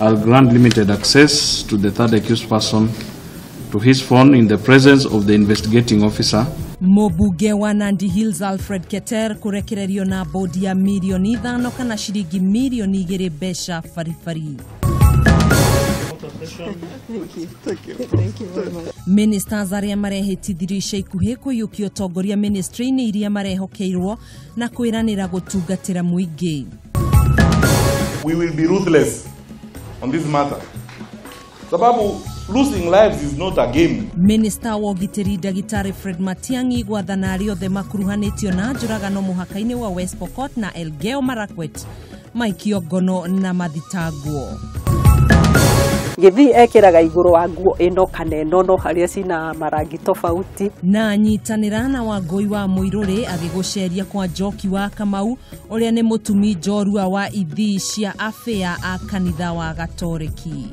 I'll grant limited access to the third accused person to his phone in the presence of the investigating officer. Mũmbunge wa Nandi Hills Alfred Keter kũrekererio na bodi ya mirioni 5 kana ciringi mirioni 2 mbeca baribari. Ministers arĩa marehĩtithirio ica ikuhĩ kũiyũkia ũtongoria ministry-inĩ iria marehokeirwo na kwĩranĩra gũtungatĩra mũingĩ. We will be ruthless on this matter. Sababu losing lives is not a game. Minista wa ũgitĩri ndagĩtarĩ Fred Matiang'i gwathana arĩa othe makuruhanĩtio na njũragano mũhaka-inĩ wa West Pokot na Elgeyo Marakwet maikio ngono na mathitangwo. Gĩthii ekĩraga igũrũ wa nguo ĩno kana ĩno no harĩa cina marangi tofauti. Na nyitanĩra na Wangũi wa Mũirũrĩ agĩgũceria kwa Njoki wa Kamau ũrĩa nĩ mũtumi njorua wa ithii cia abĩa a kanitha wa Gatoreki.